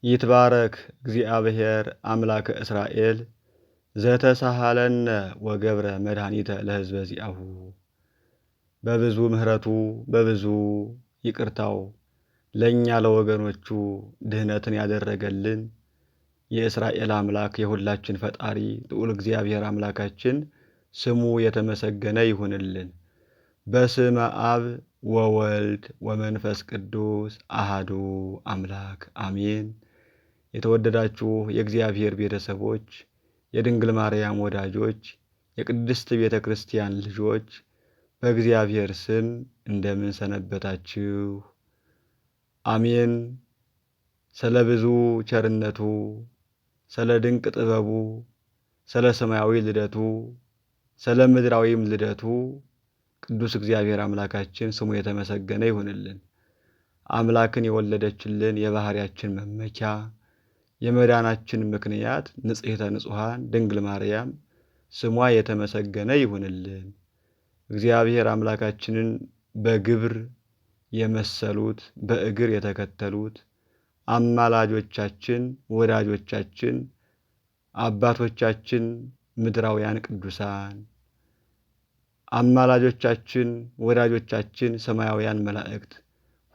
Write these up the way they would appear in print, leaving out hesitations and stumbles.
ይትባረክ እግዚአብሔር አምላከ እስራኤል ዘተሳሃለነ ወገብረ መድኃኒተ ለሕዝበ ዚአሁ። በብዙ ምሕረቱ በብዙ ይቅርታው ለእኛ ለወገኖቹ ድህነትን ያደረገልን የእስራኤል አምላክ የሁላችን ፈጣሪ ልዑል እግዚአብሔር አምላካችን ስሙ የተመሰገነ ይሁንልን። በስመ አብ ወወልድ ወመንፈስ ቅዱስ አሃዱ አምላክ አሜን። የተወደዳችሁ የእግዚአብሔር ቤተሰቦች፣ የድንግል ማርያም ወዳጆች፣ የቅድስት ቤተ ክርስቲያን ልጆች በእግዚአብሔር ስም እንደምን ሰነበታችሁ? አሜን። ስለ ብዙ ቸርነቱ፣ ስለ ድንቅ ጥበቡ፣ ስለ ሰማያዊ ልደቱ፣ ስለ ምድራዊም ልደቱ ቅዱስ እግዚአብሔር አምላካችን ስሙ የተመሰገነ ይሁንልን። አምላክን የወለደችልን የባሕርያችን መመኪያ የመዳናችን ምክንያት ንጽሕተ ንጹሐን ድንግል ማርያም ስሟ የተመሰገነ ይሁንልን። እግዚአብሔር አምላካችንን በግብር የመሰሉት በእግር የተከተሉት አማላጆቻችን፣ ወዳጆቻችን፣ አባቶቻችን ምድራውያን ቅዱሳን አማላጆቻችን፣ ወዳጆቻችን ሰማያውያን መላእክት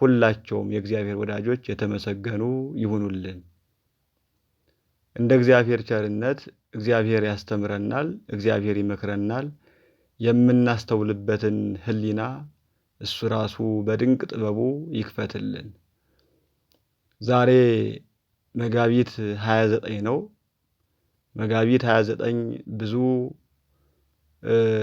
ሁላቸውም የእግዚአብሔር ወዳጆች የተመሰገኑ ይሁኑልን። እንደ እግዚአብሔር ቸርነት እግዚአብሔር ያስተምረናል፣ እግዚአብሔር ይመክረናል። የምናስተውልበትን ሕሊና እሱ ራሱ በድንቅ ጥበቡ ይክፈትልን። ዛሬ መጋቢት 29 ነው። መጋቢት 29 ብዙ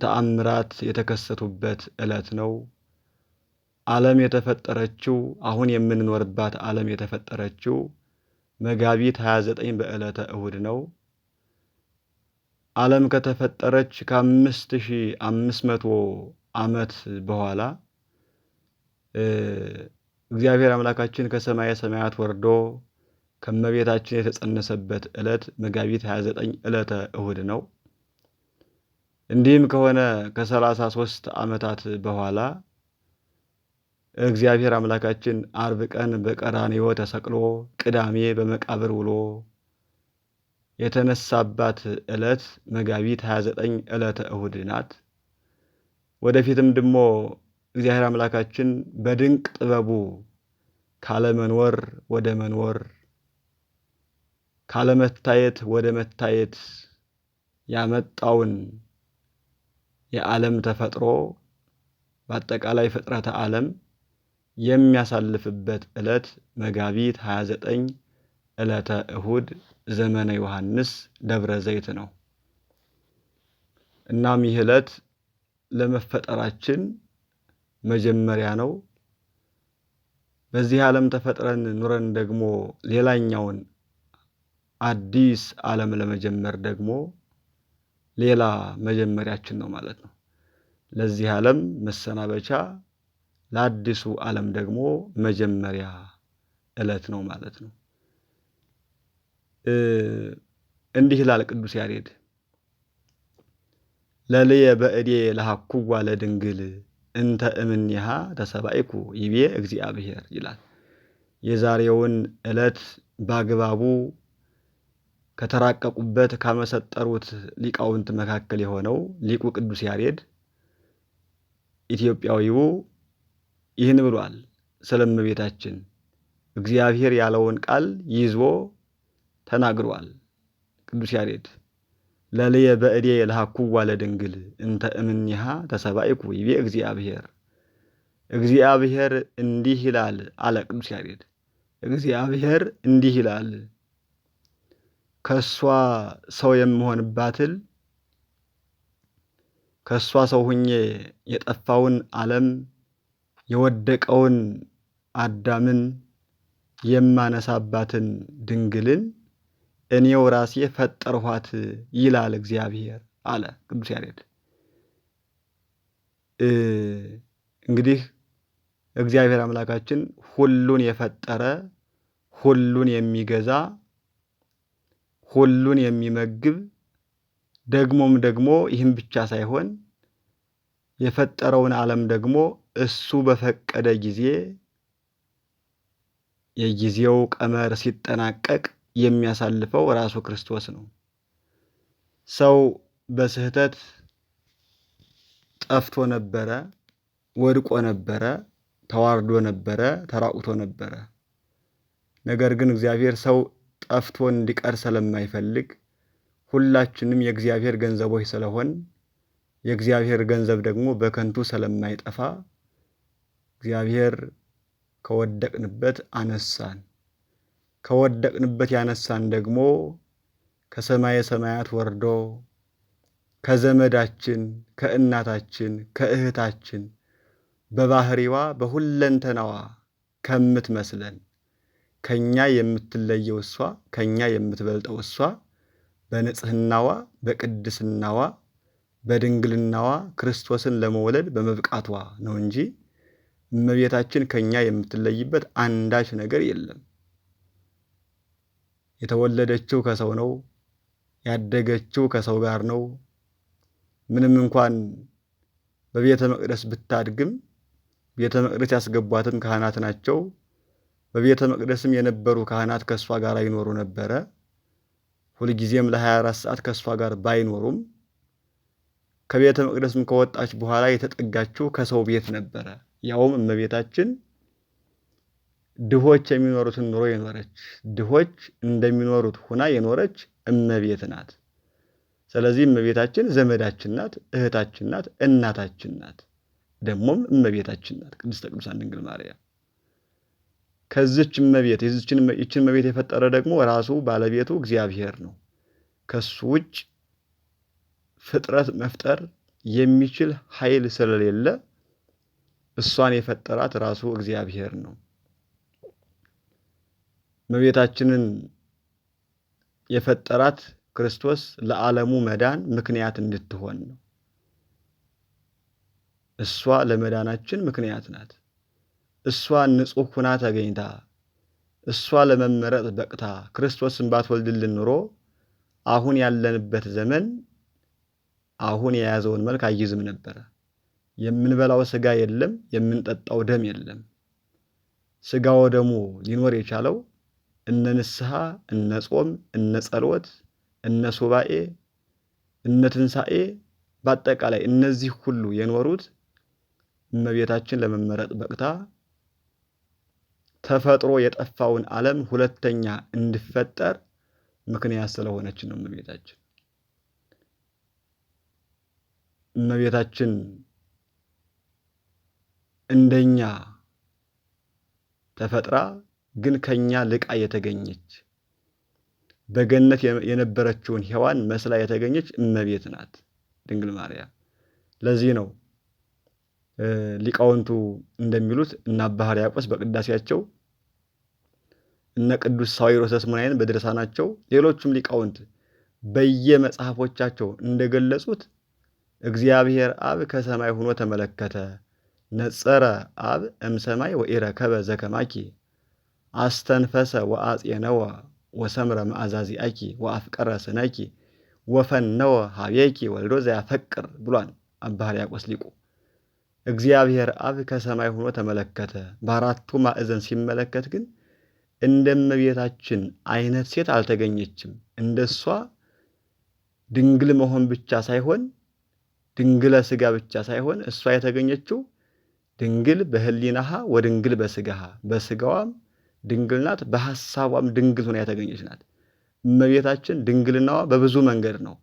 ተአምራት የተከሰቱበት ዕለት ነው። ዓለም የተፈጠረችው አሁን የምንኖርባት ዓለም የተፈጠረችው መጋቢት 29 በዕለተ እሁድ ነው። ዓለም ከተፈጠረች ከ5500 ዓመት በኋላ እግዚአብሔር አምላካችን ከሰማየ ሰማያት ወርዶ ከእመቤታችን የተጸነሰበት ዕለት መጋቢት 29 ዕለተ እሁድ ነው። እንዲህም ከሆነ ከ33 ዓመታት በኋላ እግዚአብሔር አምላካችን አርብ ቀን በቀራንዮ ተሰቅሎ ቅዳሜ በመቃብር ውሎ የተነሳባት ዕለት መጋቢት 29 ዕለተ እሁድ ናት። ወደፊትም ደግሞ እግዚአብሔር አምላካችን በድንቅ ጥበቡ ካለመኖር ወደ መኖር፣ ካለመታየት ወደ መታየት ያመጣውን የዓለም ተፈጥሮ በአጠቃላይ ፍጥረተ ዓለም የሚያሳልፍበት ዕለት መጋቢት 29 ዕለተ እሁድ ዘመነ ዮሐንስ ደብረ ዘይት ነው። እናም ይህ ዕለት ለመፈጠራችን መጀመሪያ ነው። በዚህ ዓለም ተፈጥረን ኑረን ደግሞ ሌላኛውን አዲስ ዓለም ለመጀመር ደግሞ ሌላ መጀመሪያችን ነው ማለት ነው። ለዚህ ዓለም መሰናበቻ፣ ለአዲሱ ዓለም ደግሞ መጀመሪያ ዕለት ነው ማለት ነው። እንዲህ ይላል ቅዱስ ያሬድ፣ ለልየ በእዴ ለሐኩዋ ለድንግል እንተ እምኔሃ ተሰባይኩ ይቤ እግዚአብሔር ይላል። የዛሬውን ዕለት በአግባቡ ከተራቀቁበት ካመሰጠሩት ሊቃውንት መካከል የሆነው ሊቁ ቅዱስ ያሬድ ኢትዮጵያዊው ይህን ብሏል። ስለ እመቤታችን እግዚአብሔር ያለውን ቃል ይዞ ተናግሯል። ቅዱስ ያሬድ ለልየ በእዴ ለሐኩዋ ለድንግል እንተ እምኔሃ ተሰባይኩ ይቤ እግዚአብሔር፣ እግዚአብሔር እንዲህ ይላል አለ ቅዱስ ያሬድ። እግዚአብሔር እንዲህ ይላል፣ ከሷ ሰው የምሆንባትን ከሷ ሰው ሁኜ የጠፋውን ዓለም የወደቀውን አዳምን የማነሳባትን ድንግልን እኔው ራሴ ፈጠርኋት ይላል እግዚአብሔር አለ ቅዱስ ያሬድ። እንግዲህ እግዚአብሔር አምላካችን ሁሉን የፈጠረ፣ ሁሉን የሚገዛ፣ ሁሉን የሚመግብ፣ ደግሞም ደግሞ ይህም ብቻ ሳይሆን የፈጠረውን ዓለም ደግሞ እሱ በፈቀደ ጊዜ የጊዜው ቀመር ሲጠናቀቅ የሚያሳልፈው ራሱ ክርስቶስ ነው። ሰው በስህተት ጠፍቶ ነበረ፣ ወድቆ ነበረ፣ ተዋርዶ ነበረ፣ ተራቁቶ ነበረ። ነገር ግን እግዚአብሔር ሰው ጠፍቶ እንዲቀር ስለማይፈልግ ሁላችንም የእግዚአብሔር ገንዘቦች ስለሆን የእግዚአብሔር ገንዘብ ደግሞ በከንቱ ስለማይጠፋ እግዚአብሔር ከወደቅንበት አነሳን። ከወደቅንበት ያነሳን ደግሞ ከሰማየ ሰማያት ወርዶ ከዘመዳችን ከእናታችን ከእህታችን በባህሪዋ በሁለንተናዋ ከምትመስለን ከኛ የምትለየው እሷ ከኛ የምትበልጠው እሷ በንጽህናዋ በቅድስናዋ በድንግልናዋ ክርስቶስን ለመውለድ በመብቃቷ ነው እንጂ እመቤታችን ከኛ የምትለይበት አንዳች ነገር የለም። የተወለደችው ከሰው ነው። ያደገችው ከሰው ጋር ነው። ምንም እንኳን በቤተ መቅደስ ብታድግም ቤተ መቅደስ ያስገቧትም ካህናት ናቸው። በቤተ መቅደስም የነበሩ ካህናት ከእሷ ጋር ይኖሩ ነበረ። ሁልጊዜም ለ24 ሰዓት ከእሷ ጋር ባይኖሩም ከቤተ መቅደስም ከወጣች በኋላ የተጠጋችው ከሰው ቤት ነበረ። ያውም እመቤታችን ድሆች የሚኖሩትን ኑሮ የኖረች ድሆች እንደሚኖሩት ሁና የኖረች እመቤት ናት። ስለዚህ እመቤታችን ዘመዳችን ናት፣ እህታችን ናት፣ እናታችን ናት። ደግሞም እመቤታችን ናት ቅድስተ ቅዱሳን ድንግል ማርያም። ከዚች እመቤት ይችን እመቤት የፈጠረ ደግሞ ራሱ ባለቤቱ እግዚአብሔር ነው። ከሱ ውጭ ፍጥረት መፍጠር የሚችል ኃይል ስለሌለ እሷን የፈጠራት ራሱ እግዚአብሔር ነው። እመቤታችንን የፈጠራት ክርስቶስ ለዓለሙ መዳን ምክንያት እንድትሆን ነው። እሷ ለመዳናችን ምክንያት ናት። እሷ ንጹሕ ሁና ተገኝታ እሷ ለመመረጥ በቅታ ክርስቶስን ባትወልድልን ኑሮ አሁን ያለንበት ዘመን አሁን የያዘውን መልክ አይይዝም ነበረ። የምንበላው ስጋ የለም፣ የምንጠጣው ደም የለም። ስጋው ደሙ ሊኖር የቻለው እነ ንስሐ፣ እነ ጾም፣ እነ ጸሎት፣ እነ ሱባኤ፣ እነ ትንሣኤ በአጠቃላይ እነዚህ ሁሉ የኖሩት እመቤታችን ለመመረጥ በቅታ ተፈጥሮ የጠፋውን ዓለም ሁለተኛ እንዲፈጠር ምክንያት ስለሆነች ነው። እመቤታችን እንደኛ ተፈጥራ ግን ከኛ ልቃ የተገኘች በገነት የነበረችውን ሔዋን መስላ የተገኘች እመቤት ናት ድንግል ማርያም። ለዚህ ነው ሊቃውንቱ እንደሚሉት እነ አባ ሕርያቆስ በቅዳሴያቸው፣ እነ ቅዱስ ሳዊሮስ ዘስሙናይን በድርሳናቸው፣ ሌሎቹም ሊቃውንት በየመጽሐፎቻቸው እንደገለጹት እግዚአብሔር አብ ከሰማይ ሆኖ ተመለከተ፣ ነጸረ አብ እምሰማይ ወኢረከበ ዘከማኪ አስተንፈሰ ወአጼነወ ወሰምረ መዓዛ ዚአኪ ወአፍቀረ ስነኪ ወፈነወ ሀቤኪ ወልዶ ዘያፈቅር ብሏል አባ ሕርያቆስ ሊቁ። እግዚአብሔር አብ ከሰማይ ሆኖ ተመለከተ። በአራቱ ማዕዘን ሲመለከት ግን እንደመቤታችን አይነት ሴት አልተገኘችም። እንደሷ ድንግል መሆን ብቻ ሳይሆን ድንግለ ስጋ ብቻ ሳይሆን እሷ የተገኘችው ድንግል በሕሊናሃ ወድንግል በስጋሃ፣ በስጋዋም ድንግል ናት፣ በሐሳቧም ድንግል ሆና የተገኘች ናት። እመቤታችን ድንግልናዋ በብዙ መንገድ ነው።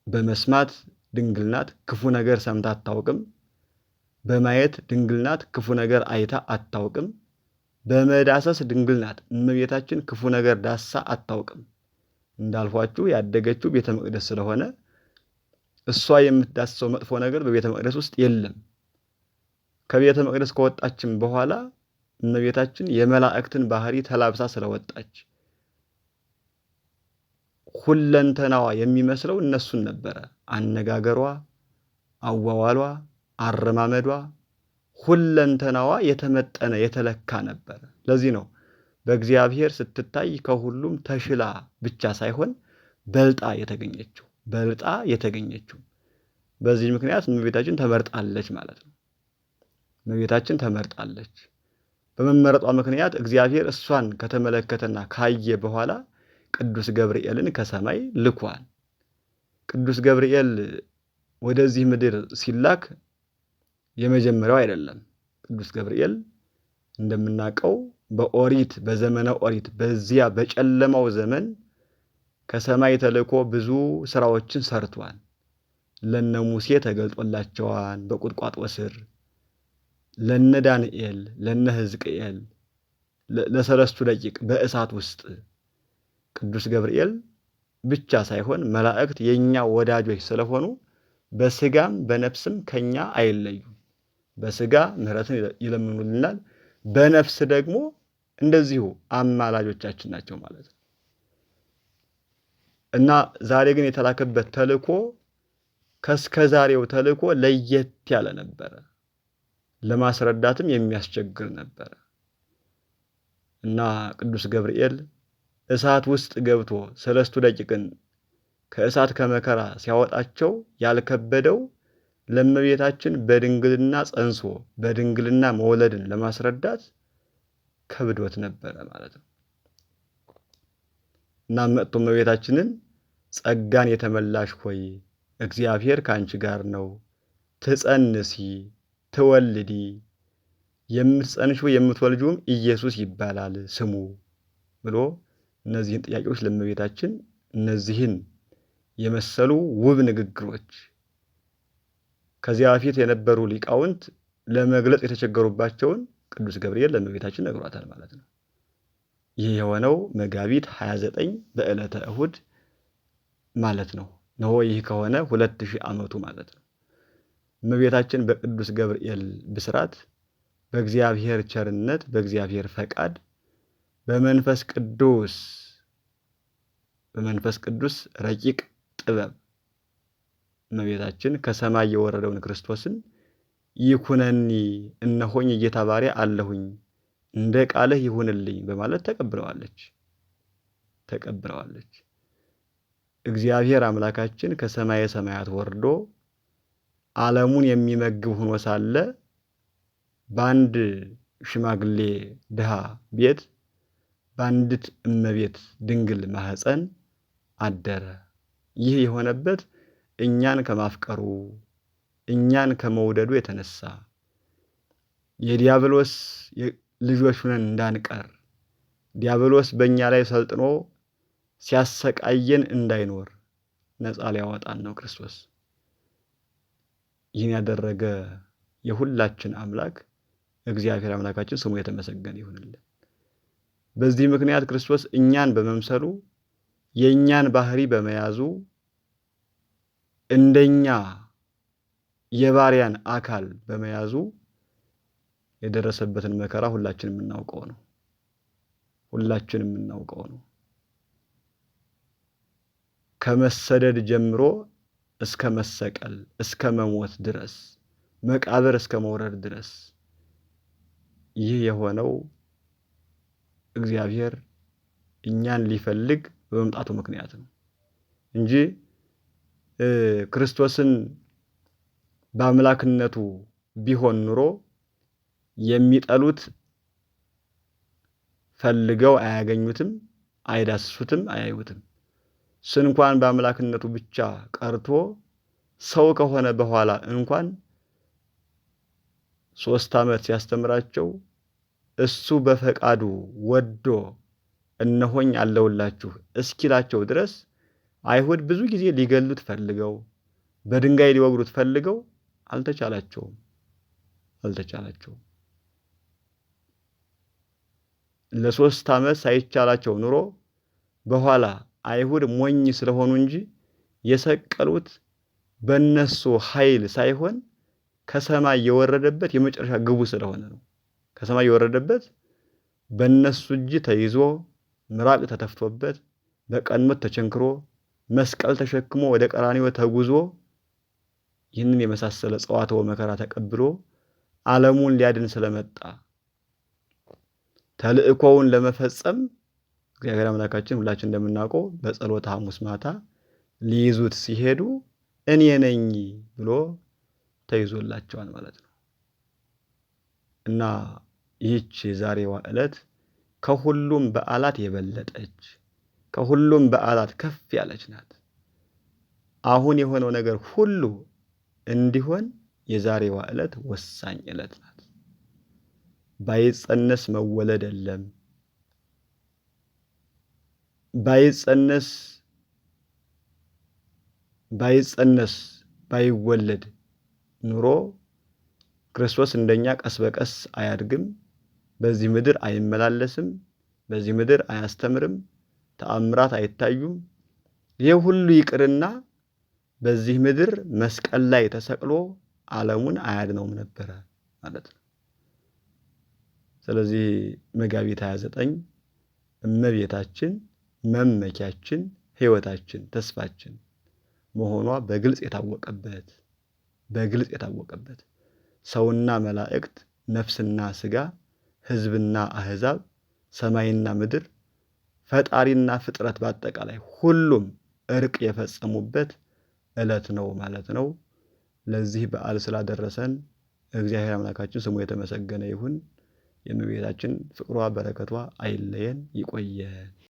በመስማት ድንግል ናት፣ ክፉ ነገር ሰምታ አታውቅም። በማየት ድንግል ናት፣ ክፉ ነገር አይታ አታውቅም። በመዳሰስ ድንግል ናት። እመቤታችን ክፉ ነገር ዳሳ አታውቅም። እንዳልኳችሁ ያደገችው ቤተ መቅደስ ስለሆነ እሷ የምትዳስሰው መጥፎ ነገር በቤተ መቅደስ ውስጥ የለም። ከቤተ መቅደስ ከወጣችም በኋላ እመቤታችን የመላእክትን ባህሪ ተላብሳ ስለወጣች ሁለንተናዋ የሚመስለው እነሱን ነበረ። አነጋገሯ፣ አዋዋሏ፣ አረማመዷ ሁለንተናዋ የተመጠነ የተለካ ነበረ። ለዚህ ነው በእግዚአብሔር ስትታይ ከሁሉም ተሽላ ብቻ ሳይሆን በልጣ የተገኘችው በልጣ የተገኘችው። በዚህ ምክንያት እመቤታችን ተመርጣለች ማለት ነው። እመቤታችን ተመርጣለች። በመመረጧ ምክንያት እግዚአብሔር እሷን ከተመለከተና ካየ በኋላ ቅዱስ ገብርኤልን ከሰማይ ልኳል። ቅዱስ ገብርኤል ወደዚህ ምድር ሲላክ የመጀመሪያው አይደለም። ቅዱስ ገብርኤል እንደምናውቀው በኦሪት በዘመነ ኦሪት በዚያ በጨለማው ዘመን ከሰማይ ተልኮ ብዙ ስራዎችን ሰርቷል። ለነ ሙሴ ተገልጦላቸዋል በቁጥቋጦ ስር፣ ለነ ዳንኤል፣ ለነ ሕዝቅኤል፣ ለሰለስቱ ደቂቅ በእሳት ውስጥ። ቅዱስ ገብርኤል ብቻ ሳይሆን መላእክት የኛ ወዳጆች ስለሆኑ በስጋም በነፍስም ከኛ አይለዩም። በስጋ ምሕረትን ይለምኑልናል፣ በነፍስ ደግሞ እንደዚሁ አማላጆቻችን ናቸው ማለት ነው። እና ዛሬ ግን የተላከበት ተልእኮ ከእስከዛሬው ተልእኮ ለየት ያለ ነበረ። ለማስረዳትም የሚያስቸግር ነበረ። እና ቅዱስ ገብርኤል እሳት ውስጥ ገብቶ ሰለስቱ ደቂቅን ከእሳት ከመከራ ሲያወጣቸው ያልከበደው ለእመቤታችን በድንግልና ጸንሶ በድንግልና መውለድን ለማስረዳት ከብዶት ነበረ ማለት ነው። እና መጥቶ እመቤታችንን ጸጋን የተመላሽ ሆይ እግዚአብሔር ከአንቺ ጋር ነው፣ ትጸንሲ ትወልዲ፣ የምትጸንሺው የምትወልጂውም ኢየሱስ ይባላል ስሙ ብሎ እነዚህን ጥያቄዎች ለእመቤታችን እነዚህን የመሰሉ ውብ ንግግሮች ከዚያ በፊት የነበሩ ሊቃውንት ለመግለጽ የተቸገሩባቸውን ቅዱስ ገብርኤል ለእመቤታችን ነግሯታል ማለት ነው። ይህ የሆነው መጋቢት 29 በዕለተ እሁድ ማለት ነው። እነሆ ይህ ከሆነ 2000 ዓመቱ ማለት ነው። እመቤታችን በቅዱስ ገብርኤል ብስራት በእግዚአብሔር ቸርነት በእግዚአብሔር ፈቃድ በመንፈስ ቅዱስ በመንፈስ ቅዱስ ረቂቅ ጥበብ እመቤታችን ከሰማይ የወረደውን ክርስቶስን ይኩነኒ እነሆኝ የጌታ ባሪያ አለሁኝ እንደ ቃልህ ይሁንልኝ በማለት ተቀብለዋለች ተቀብለዋለች። እግዚአብሔር አምላካችን ከሰማየ ሰማያት ወርዶ ዓለሙን የሚመግብ ሆኖ ሳለ በአንድ ሽማግሌ ድሃ ቤት በአንዲት እመቤት ድንግል ማህፀን አደረ። ይህ የሆነበት እኛን ከማፍቀሩ እኛን ከመውደዱ የተነሳ የዲያብሎስ ልጆች ሆነን እንዳንቀር፣ ዲያብሎስ በእኛ ላይ ሰልጥኖ ሲያሰቃየን እንዳይኖር ነፃ ሊያወጣን ነው ክርስቶስ። ይህን ያደረገ የሁላችን አምላክ እግዚአብሔር አምላካችን ስሙ የተመሰገነ ይሁንልን። በዚህ ምክንያት ክርስቶስ እኛን በመምሰሉ የእኛን ባህሪ በመያዙ እንደኛ የባሪያን አካል በመያዙ የደረሰበትን መከራ ሁላችንም የምናውቀው ነው። ሁላችንም የምናውቀው ነው። ከመሰደድ ጀምሮ እስከ መሰቀል እስከ መሞት ድረስ መቃብር እስከ መውረድ ድረስ ይህ የሆነው እግዚአብሔር እኛን ሊፈልግ በመምጣቱ ምክንያት ነው እንጂ ክርስቶስን በአምላክነቱ ቢሆን ኑሮ የሚጠሉት ፈልገው አያገኙትም፣ አይዳስሱትም፣ አያዩትም። ስንኳን በአምላክነቱ ብቻ ቀርቶ ሰው ከሆነ በኋላ እንኳን 3 ዓመት ሲያስተምራቸው እሱ በፈቃዱ ወዶ እነሆኝ አለሁላችሁ እስኪላቸው ድረስ አይሁድ ብዙ ጊዜ ሊገሉት ፈልገው በድንጋይ ሊወግሩት ፈልገው አልተቻላቸውም አልተቻላቸውም። ለ3 ዓመት ሳይቻላቸው ኑሮ በኋላ አይሁድ ሞኝ ስለሆኑ እንጂ የሰቀሉት በእነሱ ኃይል ሳይሆን ከሰማይ የወረደበት የመጨረሻ ግቡ ስለሆነ ነው። ከሰማይ የወረደበት በእነሱ እጅ ተይዞ ምራቅ ተተፍቶበት በቀኖት ተቸንክሮ መስቀል ተሸክሞ ወደ ቀራንዮ ተጉዞ ይህንን የመሳሰለ ጸዋትወ መከራ ተቀብሎ ዓለሙን ሊያድን ስለመጣ ተልእኮውን ለመፈጸም እግዚአብሔር አምላካችን ሁላችን እንደምናውቀው በጸሎተ ሐሙስ ማታ ሊይዙት ሲሄዱ እኔ ነኝ ብሎ ተይዞላቸዋል ማለት ነው። እና ይህች የዛሬዋ ዕለት ከሁሉም በዓላት የበለጠች፣ ከሁሉም በዓላት ከፍ ያለች ናት። አሁን የሆነው ነገር ሁሉ እንዲሆን የዛሬዋ ዕለት ወሳኝ ዕለት ናት። ባይጸነስ መወለድ የለም። ባይጸነስ ባይጸነስ ባይወለድ ኑሮ ክርስቶስ እንደኛ ቀስ በቀስ አያድግም። በዚህ ምድር አይመላለስም። በዚህ ምድር አያስተምርም። ተአምራት አይታዩም። ይህ ሁሉ ይቅርና በዚህ ምድር መስቀል ላይ ተሰቅሎ ዓለሙን አያድነውም ነበረ ማለት ነው። ስለዚህ መጋቢት 29 እመቤታችን መመኪያችን፣ ሕይወታችን፣ ተስፋችን መሆኗ በግልጽ የታወቀበት፣ በግልጽ የታወቀበት ሰውና መላእክት፣ ነፍስና ስጋ፣ ሕዝብና አሕዛብ፣ ሰማይና ምድር፣ ፈጣሪና ፍጥረት በአጠቃላይ ሁሉም እርቅ የፈጸሙበት ዕለት ነው ማለት ነው። ለዚህ በዓል ስላደረሰን እግዚአብሔር አምላካችን ስሙ የተመሰገነ ይሁን። የእመቤታችን ፍቅሯ በረከቷ አይለየን። ይቆየን።